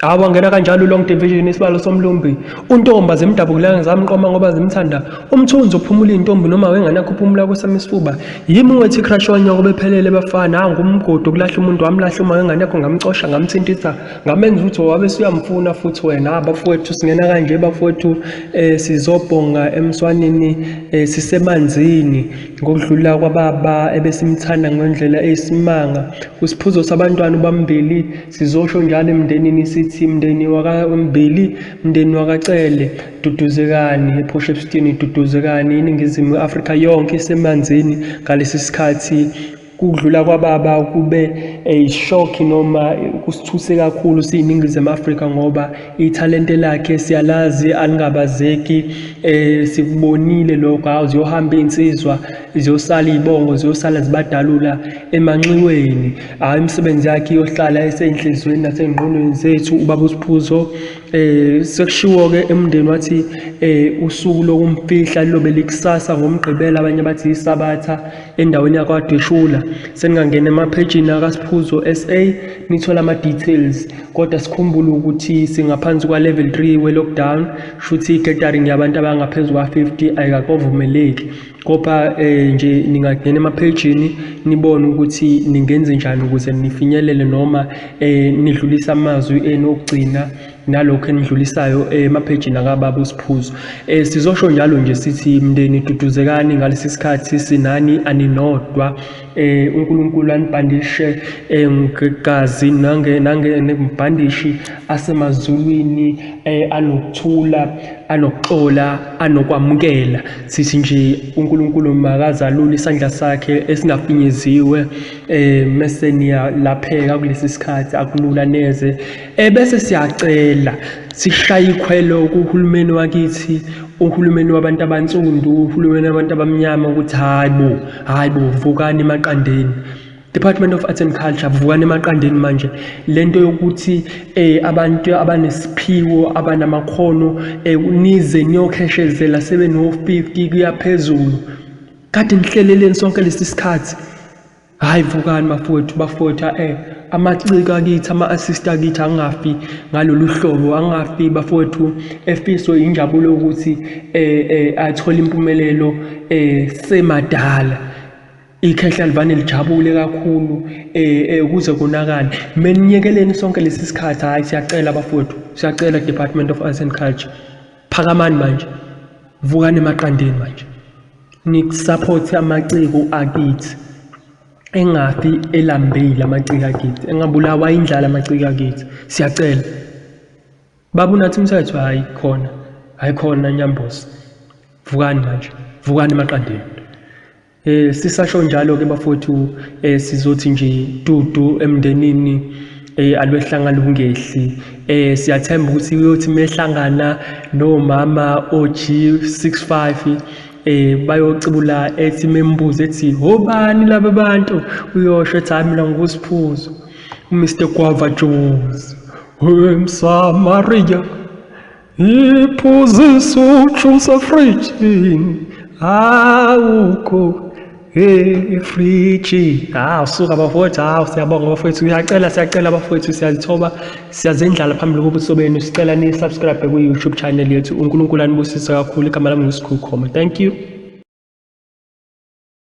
Hawu wangena kanjalo uLong Division isibalo somlumbi. Untomba zimdabukelanga zamqoma ngoba zimthanda. Umthunzi uphumula intombi noma wenganakho uphumula kwesami isifuba. Yimi wethi crush wanyoko bephelele bafana. Nangu umgodi okulahla umuntu wamlahla uma wenganakho ngamcosha ngamthintitha ngamenza ukuthi wabe suyamfuna futhi wena. Ah bafowethu singena kanje bafowethu sizobhonga emswanini sisemanzini ngokudlula kwababa ebesimthanda ngendlela eyisimanga. Usiphuzo sabantwana ubambili Sizosho njalo emndenini sithi mndeni wakaMbili, mndeni wakaCele, duduzekani ePort duduzekani, iNingizimu Afrika yonke isemanzini ngalesi sikhathi. Kudlula kwababa kube ishock noma kusithuse kakhulu siyiNingizimu Afrika ngoba ithalente lakhe siyalazi alingabazeki, sikubonile lokho. Hawu ziyohamba iy'nsizwa ziyosala iy'bongo ziyosala zibadalula emanxiweni. Hhayi imisebenzi yakhe iyohlala esey'nhliziyweni nasey'ngqondweni zethu ubaba uSiphuzo. Sekushiwo-ke emndeni wathi usuku lokumfihla lilobe likusasa ngoMgqibelo, abanye bathi yiSabatha endaweni yakwaDweshula. Seningangena emaphejini akaSiphuzo SA nithole ama-details, kodwa sikhumbule ukuthi singaphansi kwa-level 3 we-lockdown, shuthi i-gathering yabantu abangaphezu kwa-50 ayikakovumeleki. Kodwa nje ningangena emaphejini nibone ukuthi ningenze njani ukuze nifinyelele noma nidlulise amazwi enu okugcina nalokho enidlulisayo emaphejini akababa uSiphuzo. Sizosho njalo nje sithi mndeni duduzekani ngalesi sikhathi sinani aninodwa. uNkulunkulu anibhandishe ngegazi nange asemazulwini anokuthula anokuxola anokwamukela. Sithi nje uNkulunkulu makazalule isandla sakhe esingafinyeziwe mese niyalapheka kulesi sikhathi akulula neze. Bese siyacela sishaye ikhwelo kuhulumeni wakithi, uhulumeni wabantu abansundu, uhulumeni wabantu abamnyama ukuthi hayi bo, hayi bo, vukani emaqandeni. Department of Arts and Culture, vukani emaqandeni manje. Lento yokuthi abantu abanesiphiwo, abanamakhono, nize niyokheshezela sebe no-50 kuya phezulu. Kade nihleleleni sonke lesi sikhathi. Hayi vukani bafowethu, bafowethu amaciko akithi, ama-assist akithi angafi ngalolu hlobo, angafi bafowethu efiso injabulo ukuthi athole impumelelo semadala. Ikhehla livane lijabule kakhulu ukuze konakale. Meniyekeleni sonke lesi sikhathi. Hayi siyacela bafowethu, siyacela Department of Arts and Culture. Phakamani manje, vukani emaqandeni manje. Nikusupport amaciko akithi. Engafi elambile amaciko akithi, engabulawa indlala amaciko akithi. Siyacela. Baba uNathi Mthetho, hayi khona, hayi khona Nyambosi. Vukani manje, vukani emaqandeni. Sisasho njalo ke bafowethu, sizothi nje dudu emndenini alwehlanga lungehli. Siyathemba ukuthi uyothi mehlangana nomama oG65 bayocibula ethi membuzo ethi obani laba bantu, uyosho ethi hayi mina nguSiphuzo, uMr Guava Jones, uMsamaria, iphuzisa ujuice efrijini, awukho efriji. Hawu suka bafowethu, hawu siyabonga bafowethu, uyacela siyacela bafowethu, siyazithoba siyazendlala phambili kobuso benu. Sicela ni-subscribe ku-YouTube channel yethu. uNkulunkulu anibusise kakhulu. Igama lami nguSikhulu Khoma. Thank you.